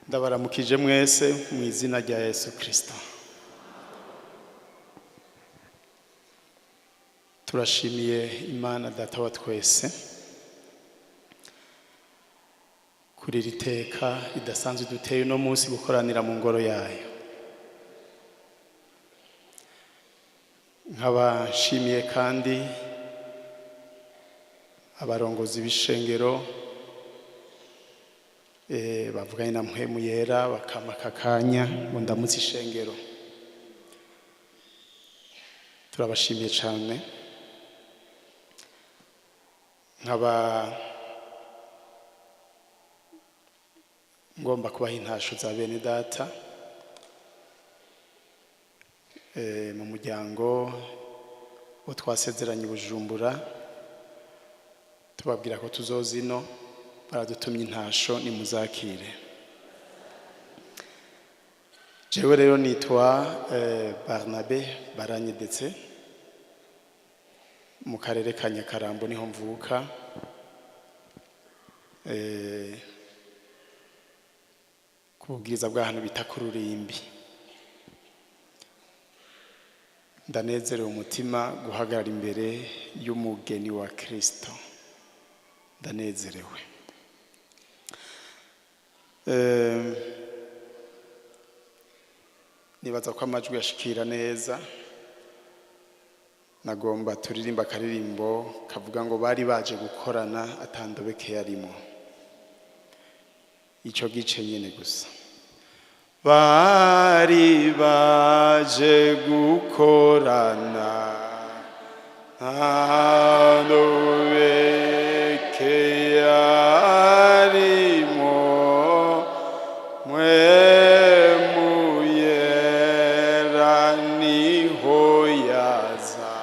Ndabaramukije mwese mu izina rya Yesu Kristo. Turashimiye Imana Data wa twese kuri iri teka ridasanzwe duteye uno munsi gukoranira mu ngoro yayo. Nkaba nshimiye kandi abarongozi b'ishengero bavuganye na Mpwemu Yera bakampa aka kanya ngo ndamutse ishengero. Turabashimiye cyane. Nkaba ngomba kubaha intasho za bene data mu muryango wo twasezeranye i Bujumbura, tubabwira ko tuzoza ino, baradutumye intasho nimuzakire. Jewe rero nitwa Barnabe Baranyedetse, mu karere ka Nyakarambo niho mvuka. Ku bwiza bw'ahantu bita ku Rurimbi. Ndanezerewe umutima guhagarara imbere y'umugeni wa Kristo, ndanezerewe. Nibaza ko amajwi yashikira neza. Nagomba turirimba akaririmbo kavuga ngo bari baje gukorana atandobeke yarimo. Ico gice nyene gusa. Bari baje gukorana atandobeke yarimo, Mpwemu Yera niho yaza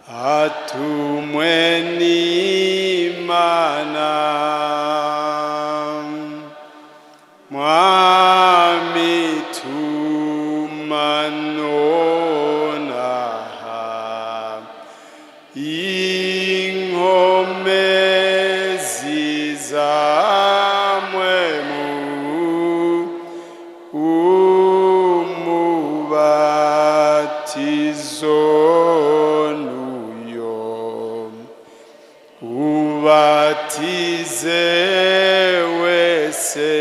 atumwe n'Imana. Mwami tuma nonaha inkomezi za Mpwemu, umubatizo nuyo ubatize wese.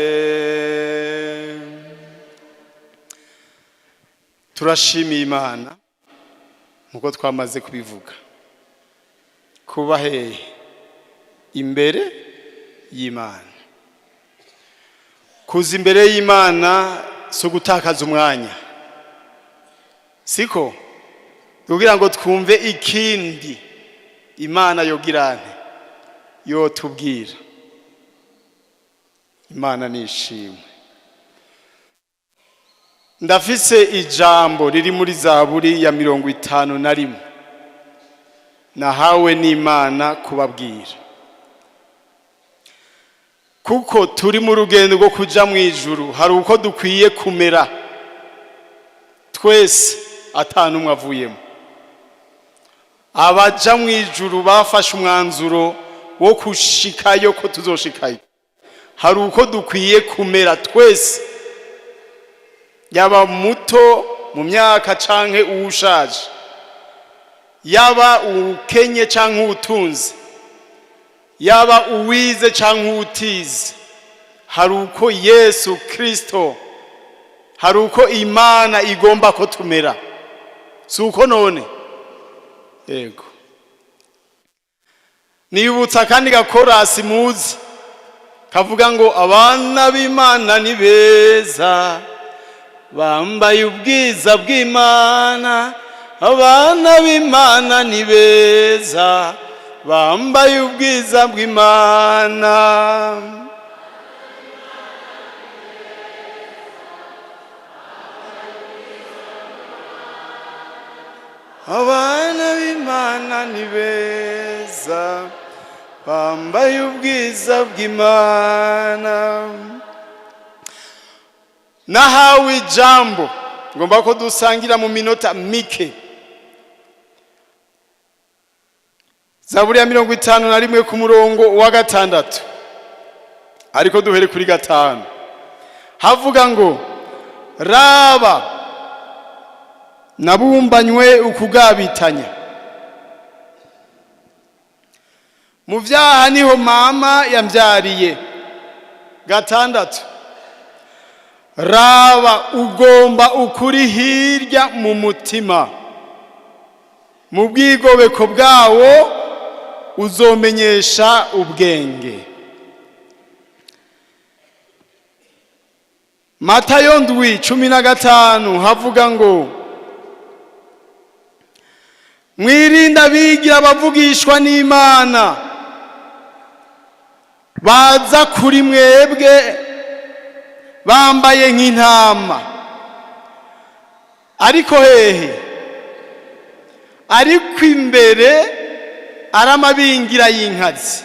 Turashimiye Imana nkuko twamaze kubivuga, kuba hehe imbere y'Imana. Kuza imbere y'Imana si ugutakaza umwanya, siko kugira ngo twumve ikindi Imana yogirante yotubwira. Imana nishimwe. Ndafise ijambo riri muri Zaburi ya 51 nahawe n'Imana kubabwira, kuko turi mu rugendo rwo kuja mu ijuru. Hari uko dukwiye kumera twese atanumwe avuyemo. Abaja mu ijuru bafashe umwanzuro wo kushikayo, ko tuzoshikayo. Hari uko dukwiye kumera twese, yaba muto mu myaka canke uwushaje, yaba ukenye canke uwutunze, yaba uwize canke uwutize. Hari uko Yesu Kristo, hari uko Imana igomba ko tumera, si uko none? Yego. Nibutsa kandi gakorasi muzi kavuga ngo abana b'Imana ni beza, bambaye ubwiza bw'Imana. Abana b'Imana ni beza, bambaye ubwiza bw'Imana. Abana b'Imana ni beza, bambaye ubwiza bw'Imana. Nahawe ijambo ngomba ko dusangira mu minota mike. Zaburi ya 51 ku murongo wa 6, ariko duhere kuri 5. Havuga ngo: "Raba, nabumbanywe ukugabitanya, mu byaha niho mama yambyariye." 6: "Raba, ugomba ukuri hirya mu mutima, mu bwigobeko bwawo uzomenyesha ubwenge." Matayo 7:15 havuga ngo: "Mwirinde abigira abavugishwa n'Imana, baza kuri mwebwe bambaye nk'intama, ariko hehe? Ariko imbere ari amabingira y'inkazi."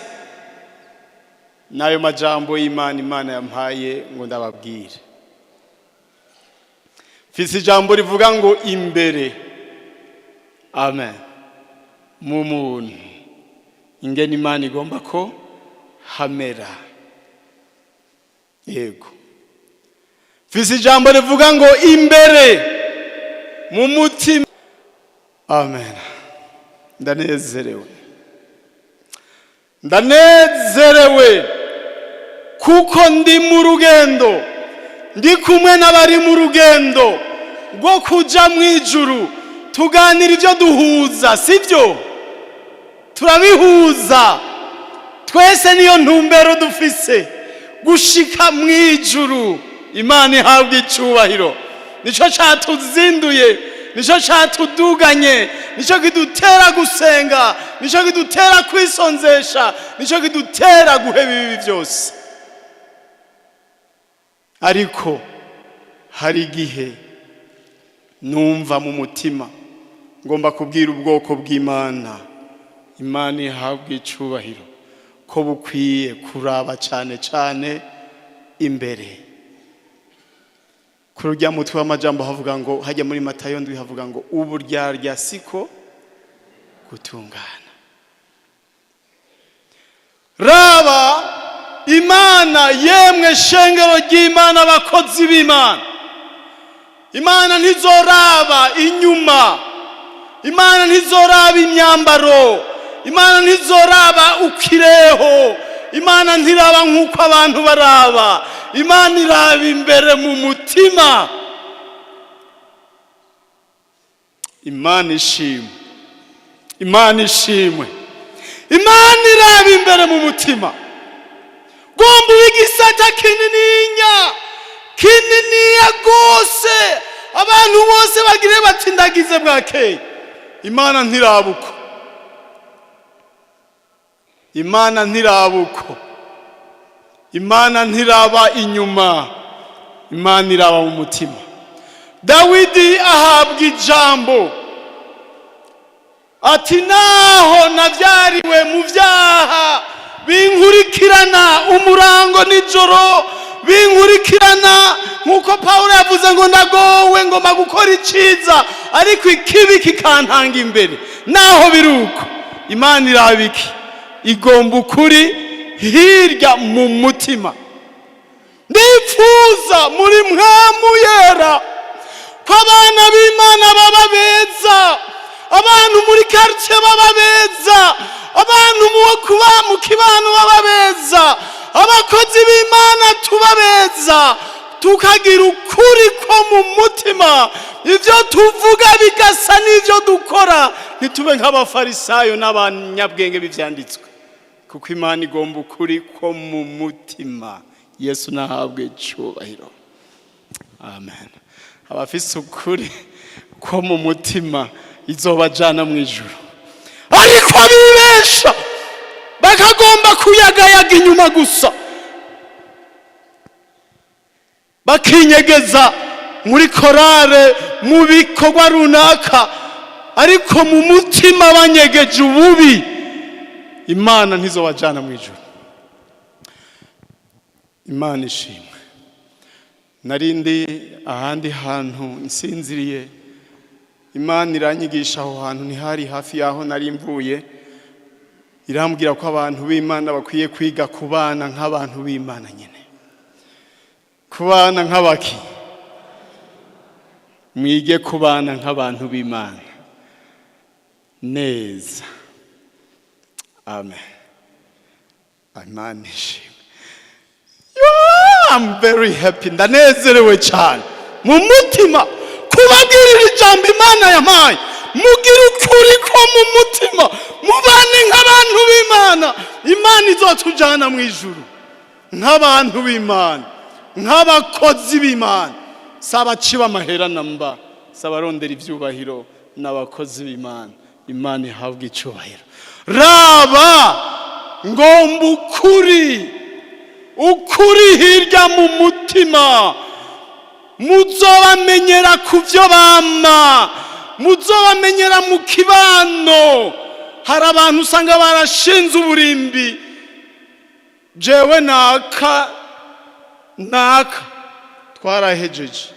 N'ayo majambo y'Imana, Imana yampaye ngo ndababwire. Mfise ijambo rivuga ngo imbere, amen, mu muntu ingene Imana igomba ko hamera. Yego, mfise ijambo rivuga ngo imbere mu mutima. Amen. Ndanezerewe, ndanezerewe kuko ndi mu rugendo, ndi kumwe n'abari mu rugendo rwo kuja mu ijuru. Tuganira ibyo duhuza, sibyo? Turabihuza twese, niyo ntumbero dufise, gushika mu ijuru. Imana ihabwa icubahiro. Nico catuzinduye, nico catuduganye, nico kidutera gusenga, nico kidutera kwisonzesha, nico kidutera guheba ibibi byose. Ariko hari igihe numva mu mutima ngomba kubwira ubwoko bw'Imana, Imana ihabwa icubahiro, ko bukwiye kuraba cyane cyane imbere. Kuri urya mutwe w'amajambo havuga ngo, hajya muri Matayo 7 havuga ngo: "Uburyarya siko gutungana." Raba Imana, yemwe shengero ry'Imana, abakozi b'Imana, Imana ntizoraba inyuma, Imana ntizoraba imyambaro, Imana ntizoraba ukireho, Imana ntiraba nk'uko abantu baraba. Imana iraba imbere mu mutima. Imana ishimwe, Imana ishimwe. Imana iraba imbere mu mutima. Gomba igisata kinininya, kininiya rwose, abantu bose bagire bati: "Ndagize bwakeye." Imana ntiraba uko, Imana ntiraba uko. Imana ntiraba inyuma, Imana iraba mu mutima. Dawidi ahabwa ijambo ati: "Naho nabyariwe mu byaha, binkurikirana umurango nijoro, binkurikirana." Nk'uko Pawulo yavuze ngo: "Ndagowe, ngomba gukora icyiza, ariko ikibi kikantanga imbere." Naho biri uko, Imana iraba iki? Igomba ukuri hirya mu mutima. Ndipfuza muri Mpwemu Yera ko abana b'Imana baba beza, abantu muri karitsiye baba beza, abantu mu kuba mu kibano baba beza, abakozi b'Imana tuba beza, tukagira ukuri ko mu mutima, ibyo tuvuga bigasa n'ibyo dukora, ntitube nk'abafarisayo n'abanyabwenge b'ibyanditswe, kuko Imana igomba ukuri ko mu mutima. Yesu nahabwe icyubahiro. Amen. Abafise ukuri ko mu mutima izobajana mu ijuru, ariko bibesha bakagomba kuyagayaga inyuma gusa, bakinyegeza muri korale, mu bikorwa runaka, ariko mu mutima banyegeje ububi, Imana ntizobajana mu ijuru. Imana ishimwe. Narindi ahandi hantu nsinziriye, Imana iranyigisha. Aho hantu ntihari hafi y'aho nari mvuye. Irambwira ko abantu b'Imana bakwiye kwiga kubana nk'abantu b'Imana nyine. Kubana nk'abaki? Mwige kubana nk'abantu b'Imana neza. Amen. Imana ishimwe. I'm very happy, ndanezerewe cyane mu mutima kubabwirira ijambo Imana yampaye. Mugire ukuri ko mu mutima, mubane nk'abantu b'Imana. Imana izotujana mu ijuru nk'abantu b'Imana, nk'abakozi b'Imana. Si abaciba amahera namba, si abarondera ibyubahiro, n'abakozi b'Imana. Imana ihabwa icyubahiro. Raba, ngomba ukuri, ukuri hirya mu mutima. Muzobamenyera ku byo bama, muzobamenyera mu kibano. Hari abantu usanga barashinze uburimbi: jewe naka naka twarahejeje.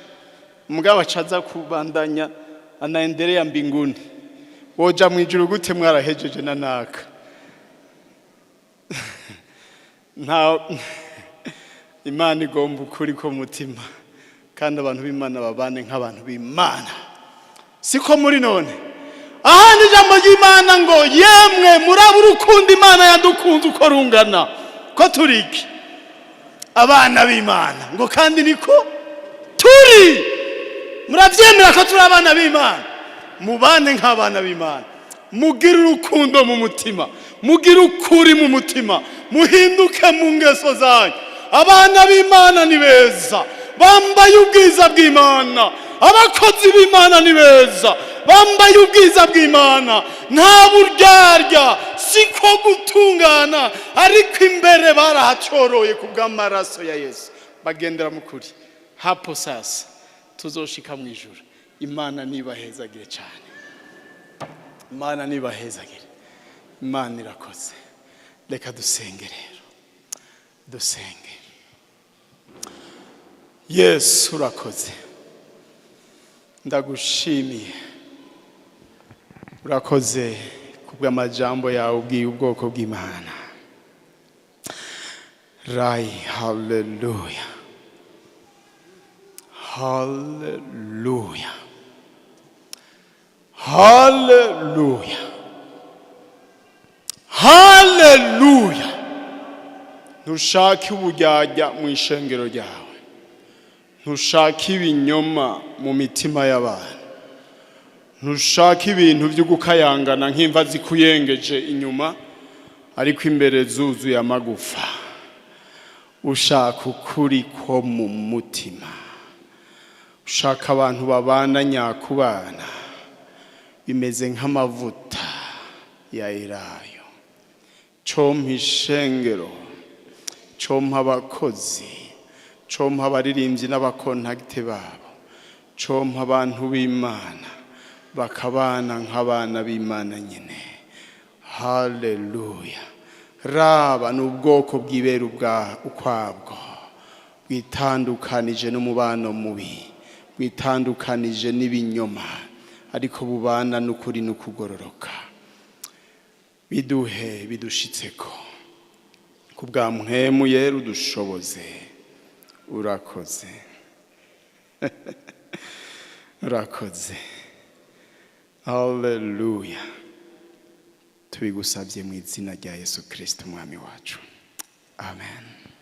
Mugabo acaza kubandanya, anaendelea mbinguni. Woja mu ijuru gute mwarahejeje na naka? Nta Imana igomba ukuri ko mutima, kandi abantu b'Imana babane nk'abantu b'Imana. Siko muri none? Ahandi ijambo ry'Imana ngo: "Yemwe, muraba urukundo Imana yadukunze uko rungana, ko turi iki? Abana b'Imana." Ngo kandi niko turi. Murabyemera ko turi abana b'Imana? Mubane nk'abana b'Imana, mugire urukundo mu mutima, mugire ukuri mu mutima, muhinduke mu ngeso zanyu. Abana b'Imana ni beza, bambaye ubwiza bw'Imana. Abakozi b'Imana ni beza, bambaye ubwiza bw'Imana. Nta buryarya, siko gutungana, ariko imbere barahacoroye ku bw'amaraso ya Yesu, bagendera mu kuri. Hapo sasa tuzoshika mu ijuru. Imana nibahezagire cyane, Imana nibahezagire. Imana irakoze. Reka dusenge rero, dusenge. Yesu, urakoze, ndagushimiye. Urakoze kubw'amajambo yawe ubwiye ubwoko bw'Imana. Rayi, haleluya, haleluya, haleluya, haleluya. Ntushake uburyarya mu ishengero ryawe, ntushake ibinyoma mu mitima y'abantu, ntushake ibintu byo gukayangana nk'imva zikuyengeje inyuma ariko imbere zuzuye amagufa. Ushaka ukuri ko mu mutima, ushaka abantu babana nyakubana, bimeze nk'amavuta ya elayo. Compa ishengero, compa abakozi, compa abaririmbyi n'abakontagite babo, compa abantu b'Imana bakabana nk'abana b'Imana nyine. Haleluya. Raba, ni ubwoko bwibera ukwabwo, bwitandukanije n'umubano mubi, bwitandukanije n'ibinyoma, ariko bubana n'ukuri n'ukugororoka. Biduhe, bidushitseko ku bwa Mpwemu Yera, udushoboze. Urakoze, urakoze. Haleluya. Tubigusabye mu izina rya Yesu Kirisito, Umwami wacu. Amen.